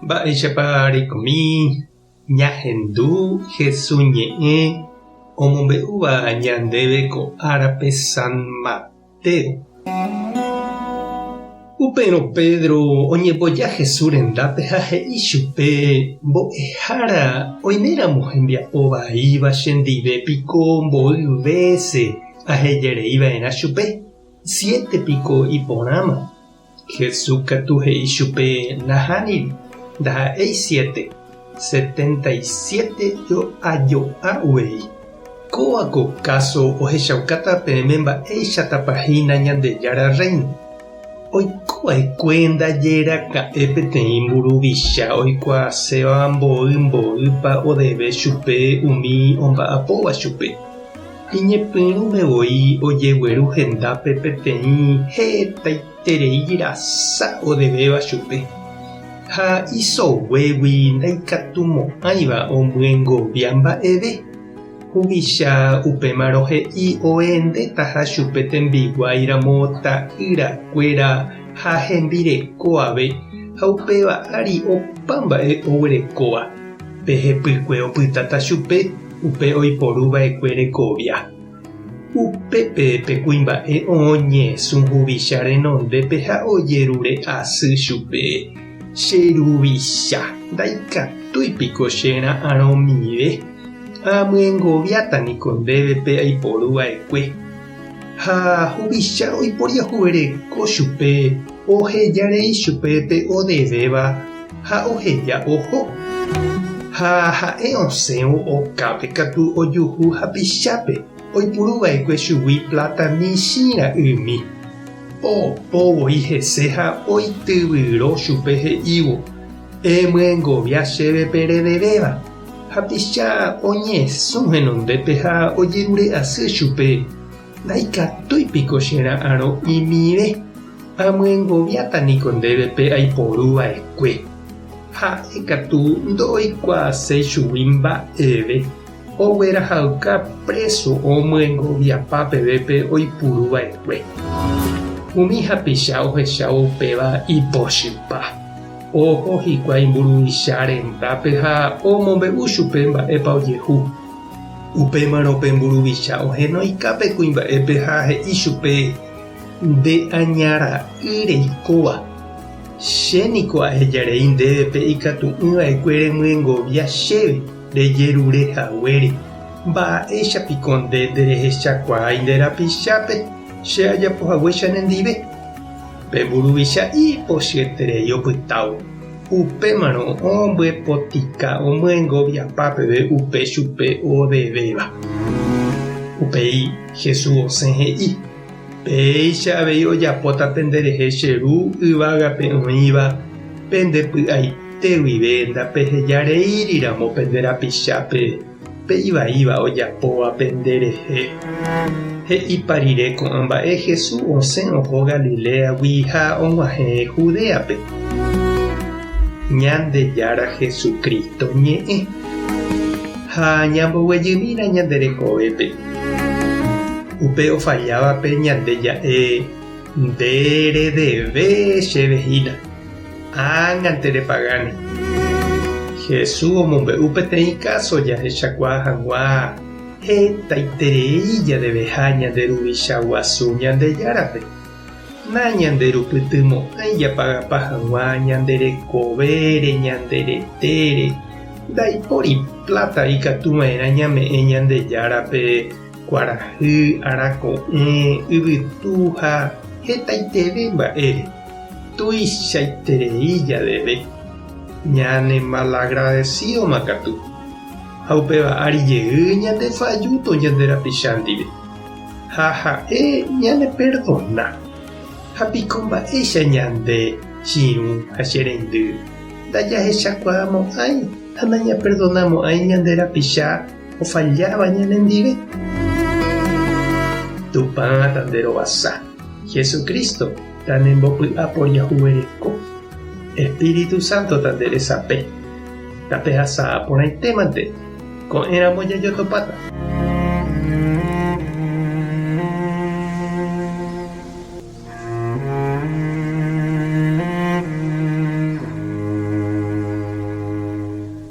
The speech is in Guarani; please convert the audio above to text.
Mba'éichapa reikomi ñahendu Hesu ñe'ẽ omombe'úva ñandéve ko árape San Mateo? Upérõ Pedro oñemboja Jesús rendápe ha he'i chupe, Mbo'ehára, oiméramo hembiapo vaíva chendive piko mboy vése ahejerei va'erã chupe? Siete piko iporãma? Jesús katu he'i chupe, Nahániri, ndaha'éi siete, 77 jo'ajo'a uvei. Kóva ko káso ohechaukáta peẽme mba'éichatapa hína Ñandejára Rréino. Oiko va'ekue ndaje raka'e peteĩ mburuvicha oikuaaséva mboy mboýpa odeve chupe umi omba'apóva chupe. Iñepyrũme voi ojegueru hendápe peteĩ hetaiterei rasa odevéva chupe, ha isoguégui ndaikatumo'ãiva omyengovia mba'eve. Huvicha upémarõ he'i oendetaha chupe tembiguái ramo ta'yrakuéra ha hembireko ave, ha upéva ári opa mba'e oguerekóva. Pe hepykue opytáta chupe upe oiporu va'ekue rekovia. Upépe pe kuimba'e oñesũ huvicha renondépe ha ojerure asy chupe, Che ruvicha, ndaikatúi piko che ra'arõmive, amyengoviáta niko ndéve pe aiporu va'ekue. Ha huvicha oiporiahuvereko chupe, oheja rei chupe pe odevéva ha oheja oho. Ha ha'e osẽvo okápe katu ojuhu hapichápe oipuru va'ekue chugui pláta michĩ ra'ymi. Opo voi hese ha oityvyro chupe he'ívo, Emyengovia chéve pe redevéva. Hapicha oñesũ henondépe ha ojerure asy chupe, Ndaikatúi piko che ra'arõ imive, amyengoviáta niko ndéve pe aiporu va'ekue. Ha'e katu ndoikuaaséi chugui mba'eve, oguerahauka préso omyengoviapa peve pe oipuru va'ekue. Umi hapicha ohechávo upéva ipochypa. Oho hikuái mburuvicha rendápe ha omombe'u chupe mba'épa ojehu. Upémarõ pe mburuvicha ohenoika pe kuimba'épe ha he'i chupe, Nde aña ra'y reikóva, che niko ahejarei ndéve pe ikatu'ỹ va'ekue remyengovia chéve rejerure haguére. Mba'éicha piko nde nderehechakuaái nde rapichápe che ajapo haguéicha nendive? Pe mburuvicha ipochyeterei opytávo. Upémarõ ombyepotika omyengoviapa peve upe chupe odevéva. Upéi Jesús osẽ he'i, Péicha avei ojapóta penderehe che Ru yvágape oĩva, pende py'aite guive ndapeheja reíri ramo pende rapichápe pe ivaíva ojapóva penderehe. He'ipa rire ko'ã mba'e Jesús osẽ oho Galiléagui ha og̃uahẽ Judéape. Ñandejára Jesucristo ñe'ẽ. Ha ñamboguejymína ñande rekovépe. Upe ofallávape ñande ja'e, Nde redeve chéve hína. Ág̃ante repagáne. Jesús omombe'u peteĩ káso jahechakuaa hag̃ua hetaiterei jadeveha ñande Ruvicha Guasu Ñandejárape. Nañanderupytymo'ãi japagapa hag̃ua ñande rekovére, ñande retére. Ndaipóri pláta ikatuva'erã ñame'ẽ Ñandejárape kuarahy, arako'ẽ, yvytu ha hetaiteve mba'ére. Tuichaiterei jadeve, ñanemalagradesídoma katu, ha upéva ári jey ñandefajúto ñande rapicha ndive, ha ha'e ñaneperdona. Ha piko mba'éicha ñande, che irũ ha che reindy, ndajahechakuaamo'ãi ha nañaperdonamo'ãi ñande rapicha ofalláva ñanendive? Tupã tanderovasa. Jesucristo tanembopy'a poriahuvereko, Espíritu Santo tande resape. Tapehasa porãitémante, ko'ẽramo jajotopáta.